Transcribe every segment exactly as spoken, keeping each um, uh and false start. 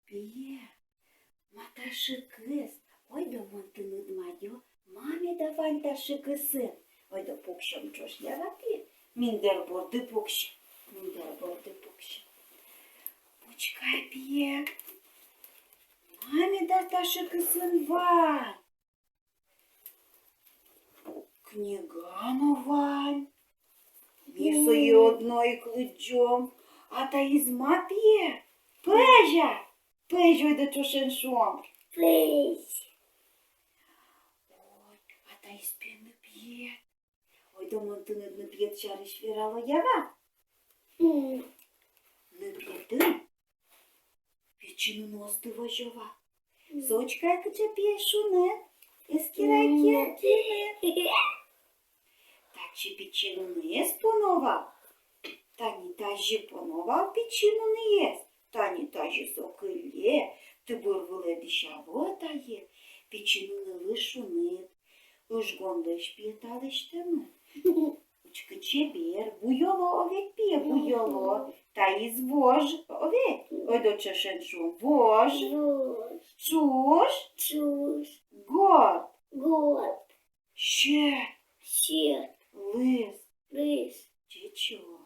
Пие, ма ташыкыс, ойдо мон тыныд мадё, ма меда вань ташыкысын. Ойдо пуксём ӵош, яра, пие. Миндэр борды пуксё, миндэр борды пуксё. Учкы ай, пие, ма меда ташыкысын вань. Книга но вань. Ми сое одно ик лыдӟом. А таиз ма, пие? Пӧзь-а? Пӧзь, ойдо ӵошен шуом. Пӧзь. Ой, а таиз, пие, ныпъет. Ойдо мон тыныд ныпъет сярысь верало, яра. М. Ныпъетын пичи нуныосты возё вал. М. Со, учкы ай, кыӵе, пие, шуныт. Эскер ай, кин тыныд. Татчы пичи нуныез поно вал. Тани тазьы поно вал пичи нуныез. Тани тазьы со кылле, тыбыр вылэ дӥсяло тае. Пичи нунылы шуныт. Ыжгонлэсь, пие, та лэсьтэмын. Учкы, чебер, буёло, овет, пие, буёло. Таиз вож, овет. Ойдо ӵошен шуом. Вож. Вож. Ӵуж. Ӵуж. Горд. Горд. Сьӧд. Сьӧд. Лыз. Лыз. Ӟечок.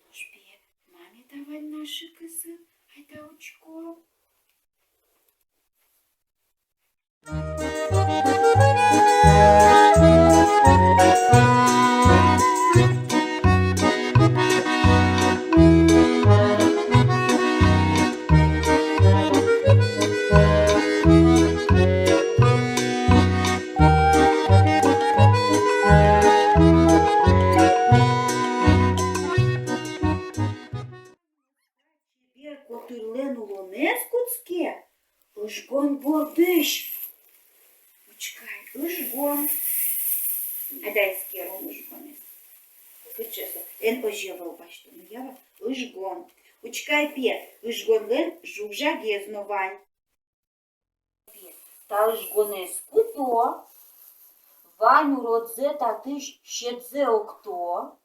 Нош, пие, ма меда вань ташыкысын, айда учком. Чебер котырлэн улонэз кутске ыжгон бордысь. Учкы ай, ыжгон. Айда эскером ыжгонэз. Кыӵе со? Эн озьы ӧвӧл басьтоно, яра. Ыжгон. Учкы ай, пие, ыжгонлэн жуг-жагез но вань. Та ыжгонэз куто, вань уродзэ татысь сьӧдзэ окто.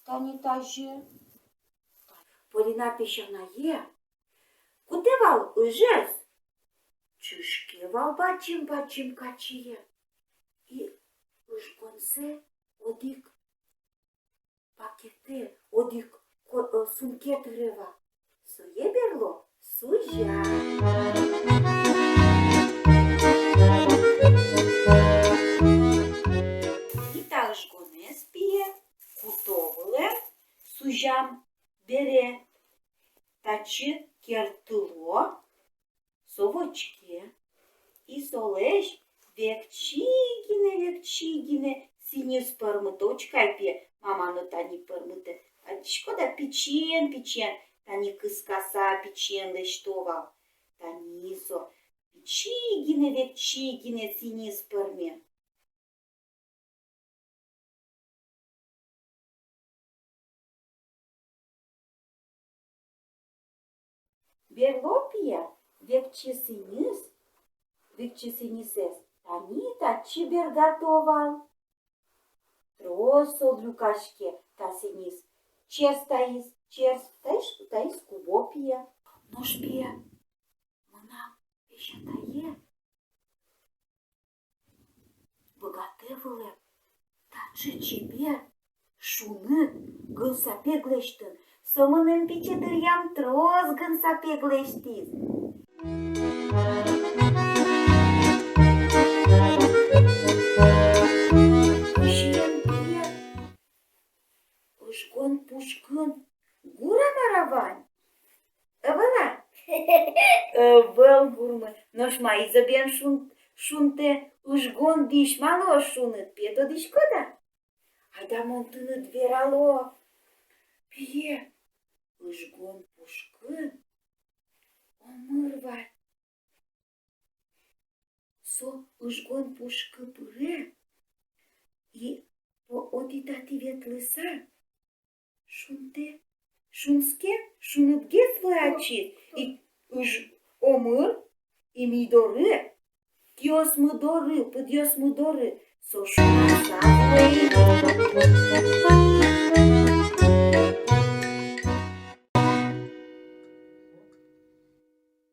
Тани тазьы. Полина песянае кутэ вал ыжез, чышке вал бадӟым-бадӟым качие. И ыжгонзэ одӥг пакетэ, одӥг ко-, э, сумке тыре вал. Сое берло сузя. И та ыжгонэз, пие, куто вылэм сузям бере. Татчы керттыло, со вочке. И солэсь векчи гинэ, векчи гинэ сӥньыс пӧрмыто. Учкы ай, пие, мама но тани пӧрмытэ. Адӟиськод-а, пичиен, пичиен. Тани кыскаса пичиен лэсьто вал. Тани со пичи гинэ, векчи гинэ сӥньыс пӧрме. Берло, пие, векчи сӥньыс, векчи сӥньысэз тани татчы бергато вал. Трос со люкаське, та сӥньыс. Черс таиз, черс таиз, таиз кубо, пие. Нош, пие, мынам песятае быгатэ вылэм таӵе чебер, шуныт гынсапег лэсьтыны. Со мыным пичи дыръям трос гынсапег лэсьтӥз. Пусиен, пие, ыжгон пушкын гур-а, мар-а вань? Ӧвӧл-а? Ӧвӧл гурмы. Нош маиз бен шун-, шунтэ ыжгон дӥсь, малы ӧз шуныт, пие, тодӥськод-а? Айда мон тыныд верало, пие. Ыжгон пушкын омыр вань. Со ыжгон пушкы пыре и по-, отӥ-татӥ ветлыса шунтэ, шунске, шунытгес луэ ачиз, и ыж-, омыр, и ми доры, киосмы доры, пыдъёсмы доры со шунаса вуэ ини.